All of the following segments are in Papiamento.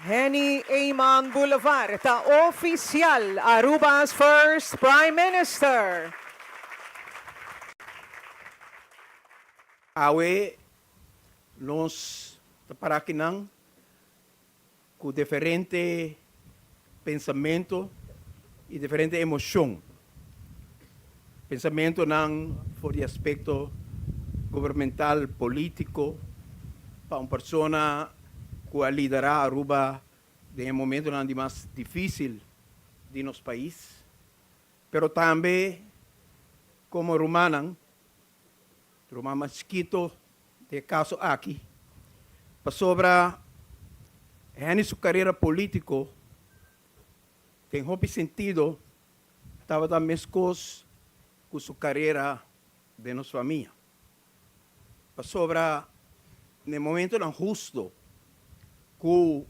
Henny Eman Boulevard ta oficial Aruba's first Prime Minister. Awe nos ta para akinan ku diferente pensamentu i diferente emoshon. Pensamentunan for di aspekto gubernamental, polítiko, pa un persona ku a liderá Aruba den e momentunan di mas difísil di nos pais, pero tambe komo rumannan, ruman mas chikito den e kaso aki, pasobra Henny su karera polítiko den hopi sentido tabata meskos ku su karera den nos famia. Pasobra na e momentonan husto ku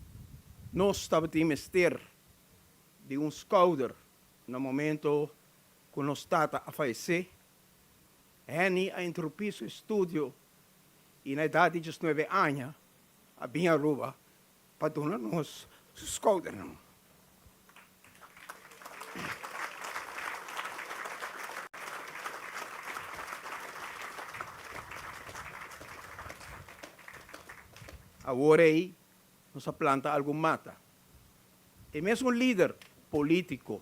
nos tabatin mester di un skouder na momento ku nos tata a fayesé, Henny a interupí su estudio i na edat di diesnuebe aña a bin Aruba pa duna nos su skoudernan. Awor ei nos a planta algun mata. E mesun lider polítiko,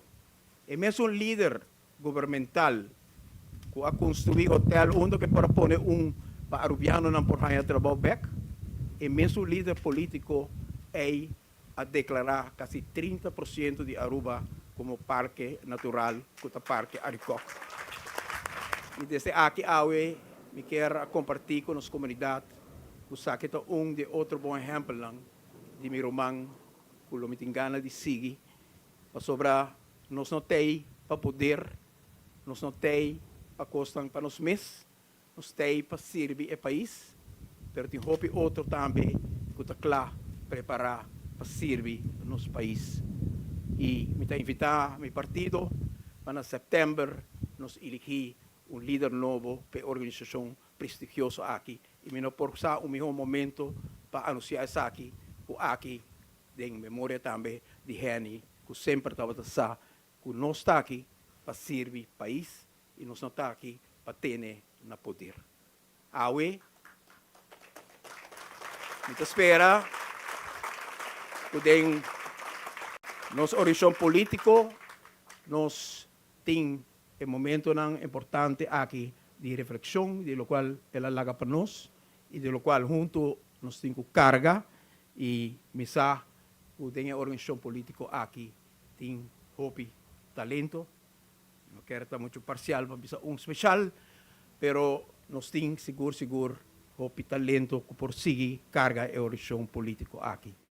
e mesun lider gubernamental ku a konstruí hotel unda ku e por a pone un pa arubianonan por haña trabou bek, e mesun lider polítiko ei a deklará kasi 30% di Aruba komo parke natural ku ta Parke Arikok. I desde aki awe mi kier a kompartí ku nos komunidat ku esaki ta un di e otro bon ehèmpelnan di mi ruman ku lo mi tin gana di sigui Pasobra nos no t'ei pa poder, nos no t'ei pa kosnan pa nos mes, nos t'ei pa sirbi e pais, pero tin hopi otro tambe ku ta kla prepará pa sirbi nos pais. I mi ta invitá mi partido pa na sèptèmber nos iligí un lider nobo pa e organisashon prestigioso aki i mi no por sa un mihó momento pa anunsiá esaki ku aki den memoria tambe di Henny ku semper tabata sa ku nos ta aki pa sirbi pais i nos no ta aki pa tene na poder. Awe mi ta spera ku den nos orishon politiko nos tin e momentonan importante aki di reflekshon di lokual el a laga pa nos i di lokual huntu nos tin ku karga I mi sa ku den e organisashon polítiko aki tin hopi talento. Mi no kier ta muchu parsial pa bisa un speshal, pero nos tin sigur sigur hopi talento ku por sigui karga e organisashon polítiko aki.